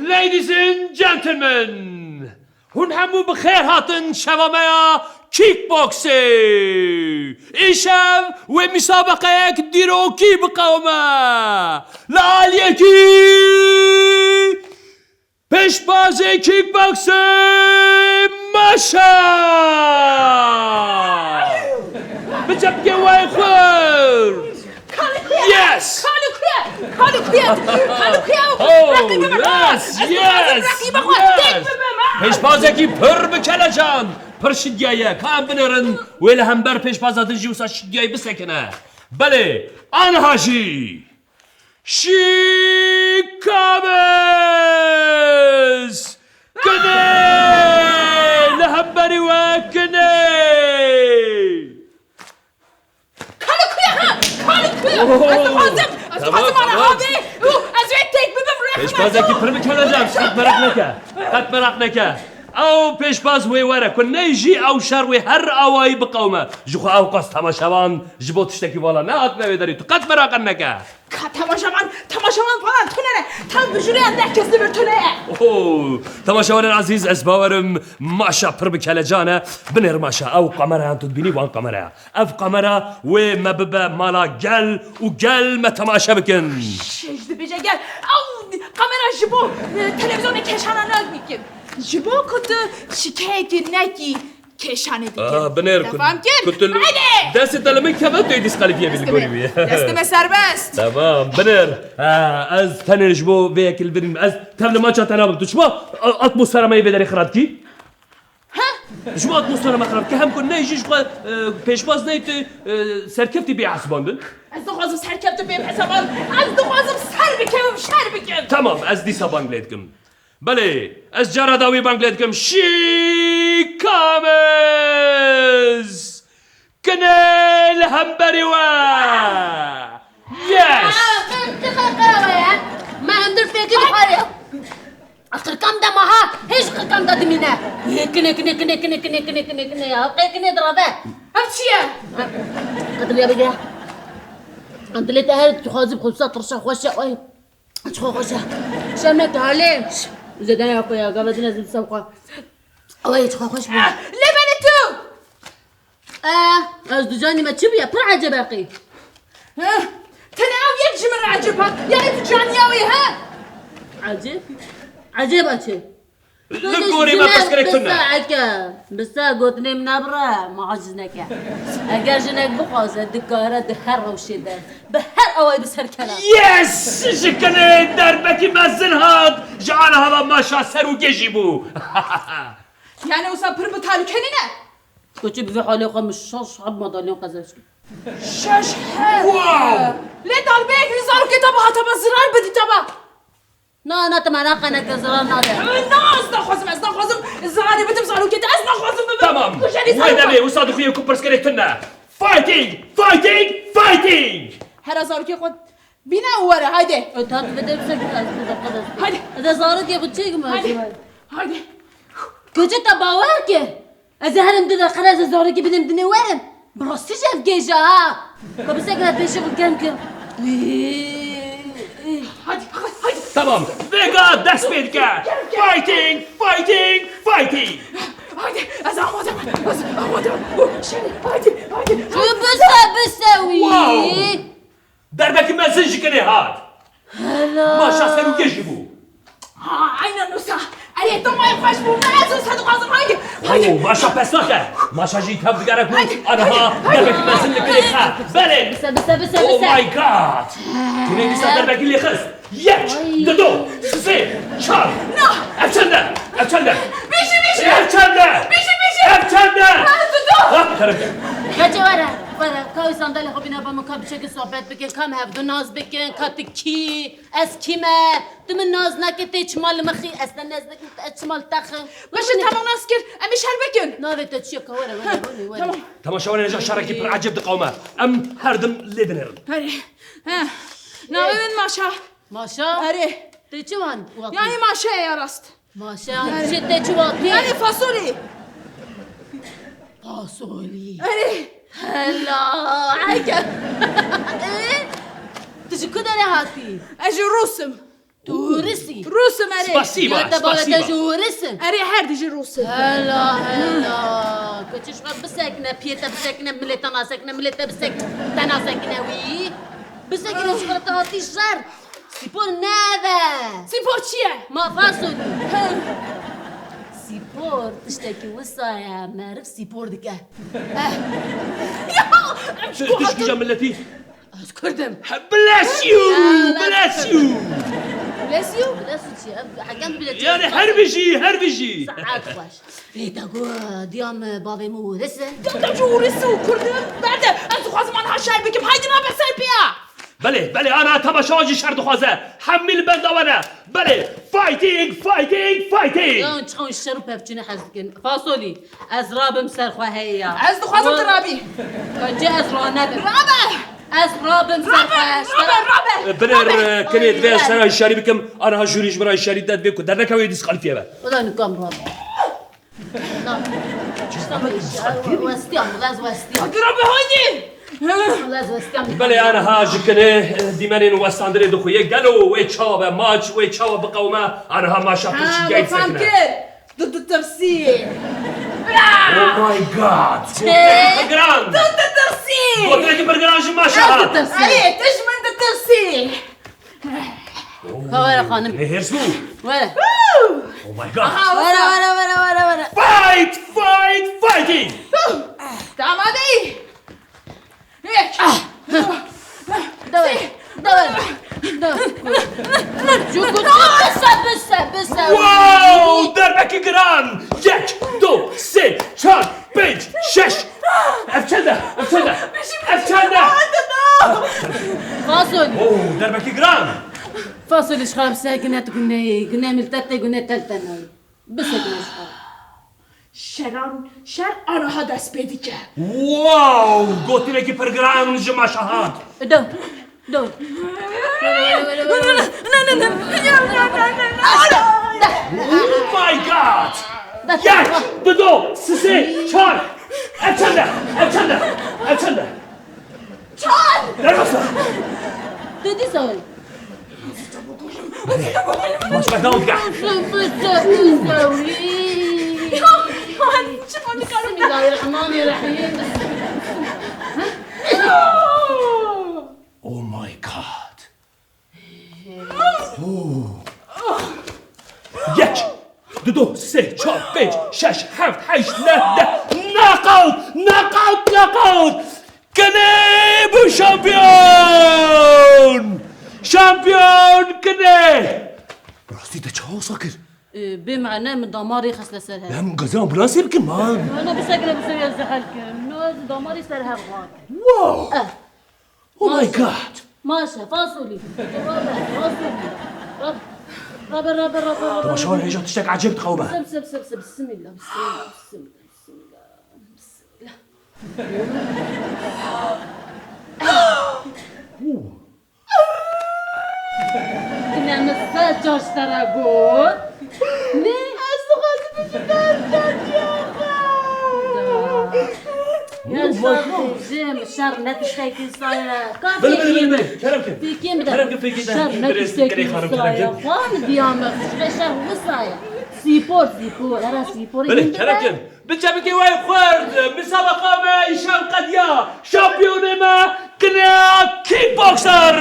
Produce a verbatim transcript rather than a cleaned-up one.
Ladies and gentlemen, hûn hemû bi xêr hatin şeva me ya kickboxê. Îşev wê misabeqeyek dîrokî biqewime. Li aliyekî pêşbazê kickboxê Maşa! Bi çepkê wê xurt! Yes! Kalukuya! Kalukuya! Kalukuya! Oh, yes, yes, yes! Pêşbazekî pir bi kelecan, pir şidya ye. Ka em binêrin, wê li hember pêşbaza din jî wisa şidyayî bisekine. Belê, aniha jî. Şîkabez! Kinê! Li hemberî we kinê! Kalukuya ha! Kalukuya! Oh! Ez dixwazim, ez dixwazim ana avê û ez wê têk bibim rehmet. Pêşbazekî pir bi kelecan, qet meraq neke. Qet meraq neke. Ew pêşbaz wê were, ku ney jî ew şer wê her awayî biqewime. Ji xwe ew qas temaşevan ji bo tiştekî vala nehatine wê derî. Tu qet meraqe neke. Ka temaşevan, temaşevan falan tune ne. Tam bi jûreya deh kes li vir tune ye. Oh, temaşevanên ezîz, ez bawerim Maşa pir bi kelecan e. Binêr Maşa, ew kamereyan tu dibînî, wan kameraya. Ev kamera wê me bibe mala gel û gel me temaşe bikin. Şêj dibêje gel. Ew kamera ji bo, e, televîzyonê keşana ne bikin. Ji bo ku tu şikeyekî nekî. Keşanê dike. Ah, binêr ku, ku tu destê te li min keve, tu yê dîskalîfiyê bî li gorî wî. Destê me serbest. Tamam, binêr. Ha, ez tenê ji bo vê yekê li vir nîm. Ez tev li maça te nabim. Tu çima, a, atmosfera me yê vê derê xirab dikî? Ha? Ji bo atmosfera me xirab dikî. Hem ku ney jî ji xwe, e, pêşbaz ney tu, e, serkeftî bê hesibandin. Ez dixwazim serkeftin bêm hesabandin. Ez dixwazim ser bikevim, şer bikim. Tamam, ez dîsa bang lê dikim. Belê, ez cara dawî bang lê dikim. Şîkabez! Kinê li hemberî we! Yes! Qirkam de maha, hê ji qirkam de dimîne. Kinê, kinê, kinê, kinê ya. Qê kinê dirave. Ev çi ye? Qediriya bigire. Dilê te her dixwazî xwe wisa tirşe xweş e. Ay. Çiqo xweş e. Şerm neke halê. Zêde ya xwe ya, gava din ez wisa xwe. Awayê çiqo xweş bû. Lê benê tu! Eh, ez dicanî me çi bûye? Pir ecebe qî. Heh, tenê ew yek ji min re ecêb hat. Yanî tu caniya wê, he? Ecêb? Ecêba çi? Li gorî me pirsgirêk tune. Bi se eke, bi se gotinê min nebire, ma aciz neke. Eger jinek bixwaze, dikare di her rewşê de, bi her awayî bi ser kela. Yes! Ji kinê derbekî mezin hat, ji ana hava maşa ser û gêjî bû. Yani wisa pir bi talûke nîne? Koçê bi vê halê xwe min şeş heb madalyon qezenç kir. Şeş heb? Wow! Lê darbeyek li zarokê te bihata be, zirar bidîta be. Na, na, te meraqe neke, zirar nade. Na, ez naxwazim, ez naxwazim zirarê bidim zarokê te, ez naxwazim bibim. Tamam. Wê demê wisa dixuye ku pirsgirêk tune. Fighting! Fighting! Fighting! Hera zarokê xwe bîne û were, haydi. E, ta tu vê derê bisekî, ez tu zafka dest. Haydi. Ez ê zarokê xwe çêkim. Haydi. Haydi. Koçê te bawer ke. Ez ê herim di deqe re ez ê zarokê bidim dinê werim. Bi rastî jî ev gêj e ha. Ka bisekine pêşî xwe germ kim. Hadi, hadi, hadi. Tamam. Vêga dest pê dike. Fighting, fighting, fighting. Hadi, ez amade me. Ez amade me. Şerî, hadi, hadi. Bise, bise wî. Wow. Derbekî mezin ji kinê hat. Hela. Maşa ser û gêjî bû. Ha, aynen wisa. Erê, tamam, xweş bû. Ez wisa dixwazim, haydi. Haydi. Oo, maşa pes nake. Maşa jî tev digere ku aniha derbekî mezin li kinê dixe. Belê. Bise, bise, bise, bise. Oh my God. Kinê dîsa derbekî lê xist. Yek, dido, sê, çar. Na. Ev çend e? Ev çend e? Bêjî, bêjî. Ev çend e? Bêjî, bêjî. Ev çend e? Ha, dido. Ha, terim. Keçê were, were. Ka wî sandalê xwe bîne ba min, ka biçêkî sohbet bikin, ka em hevdu nas bikin, ka tu kî, ez kî me? Tu min nas nake, tê çima li min xî, ez te nez dikim, ez çima li te xim? Baş e, tamam nas kir, em ê şer bikin. Navê te çi ye, ka were, were, were, were. Tamam. Temaşevanên hêja şerekî pir ecêb diqewime. Em her dim lê dinêrin. Erê. He. Navê min Maşa. Maşa? Erê. Tê çi wan? Yani maşa ya rast. Maşa. Yani. Çi tê çi wan? Yani fasolê. Fasolî. Erê. Hela. Eke. E? Tu ji ku derê hatî? Ez ji Rûs im. Tu Rûs î? Rûs im erê. Spasiba, Diyar te bavê te spasiba. Jî Rûs in. Erê, her dijî Rûs in. Hela, hela. Keçiş xwe bisekine, piyê te bisekine, milê te nasekine, milê te bisekine, te nasekine wî. Bisekine ji xwe te hatî şer. Spor ne ev e. Spor çi ye? Ma fasolî. Spor tiştekî wisa ye, meriv spor dike. Eh. Ya, em ji Tişt, ku tişt hatin? Kîja milletî? Ez Kurd im. Bless you! Bless you! Bless you? Bless you çi? Ev hekem bile çi? Yani her bijî, her bijî. Saet xweş. Ê te got, diyam bavê min Ûris e? Ya te ji Ûris û Kurd e? Berde, ez dixwazim aniha şer bikim. Haydi rabe ser piya. Belê, belê, ana temaşevan jî şer dixwaze. Hemî li benda we ne. Belê, fighting, fighting, fighting! Ya çiqan şer û pevçûne hez dikin. Fasolî, ez rabim ser xwe heye ya. Ez dixwazim tu rabî. Bence ez ranebim. Rabe! Ez rabim ser xwe. Rabe, rabe, rabe. Binêr, e, kenê divê ez te re hişyarî bikim. Aniha jûrî ji min re hişyarî dide, divê ku dernekewê dîskalifiye be. Wela nikam rabe. Na. Westiyam, ez westiyam. Hadi rabe, haydi. Ez westiyam. Belê, aniha ji kenê, e, dîmenên westandirê dixuye. Gelo wê çawa be maç, wê çawa biqewime? Aniha maça pir çi geyt sekine. Kir. Tu ditirsî. Oh my God! Gotinekî pir giran! Tu ditirsî! Gotinekî pir giran ji maşa hat! Erê, tu ji min ditirsî! Ka were xanim. Ne hêrs bû? Were. Oh my God! Were, were, were, were, were. Fight, fight, fighting! Tu amadeyî? Yek. Ah! Dawê, dawê, dawê. Çukur, bise, bise, bise. Wow! Derbekî giran! Yek, du, sê, çar, pênc, şeş. Ev çend e? Ev çend e? Ev çend e? Fasolî. Oh, derbekî giran! Fasolî ji xwe bise, gune tu gune, gune miltet te, gune tel te nayê. Bisekine ji xwe. Şeran, şer aniha dest pê dike. Wow! Gotinekî pir giran ji maşa hat. Do, do. Oh my God! Yek, du, do, sisê, çar. Ev çend e? Ev çend e? Ev çend e? Çar! Derbas e! Tu dîsa wî. Maç berdewam dike. Bismillahirrahmanirrahim. Oh my God. Oh. Yek, du, sê, çar, pênc, şeş, heft, heşt, neh, deh. Knockout! Knockout! Knockout! Kinê bû şampiyon! Şampiyon Kinê! Rastî te çawa wisa kir? Ee, bê mane min damarê xist li ser hev. Em gazê ambulansê bikin ma. Na, na, bisekine, bisekine, ez hel kim. Na, ez damarê ser hev wan. Wow! Eh. Oh my God! Maşe, fasolî. Rabe, fasolî. Rabe, rabe, rabe, rabe. Tamam, şu an heyecan tiştek acayip tavbe. Sib, sib, sib, sib, bismillah, bismillah, bismillah, bismillah, bismillah. Tu ne min sed car ji te re got? Ne? Ez dixwazim bibim ber çaviya xwe. Ya şer dibêjim, şer ne tiştekî wisa ye. Ka Belê, belê, belê, fêkê belê. Kerem kin. Fêkê bide. Kerem kin, fêkê de. Şer ne Belê, tiştekî kerê xanim, wisa kerem ye. kin. Xwe min diya me, tiştê şer wisa ye. Spor, spor, era spor. Belê, kerem kin. Bi çepikê we xurt, misabeqa me îşan qediya. Şampiyonê me Kinê kickboxer.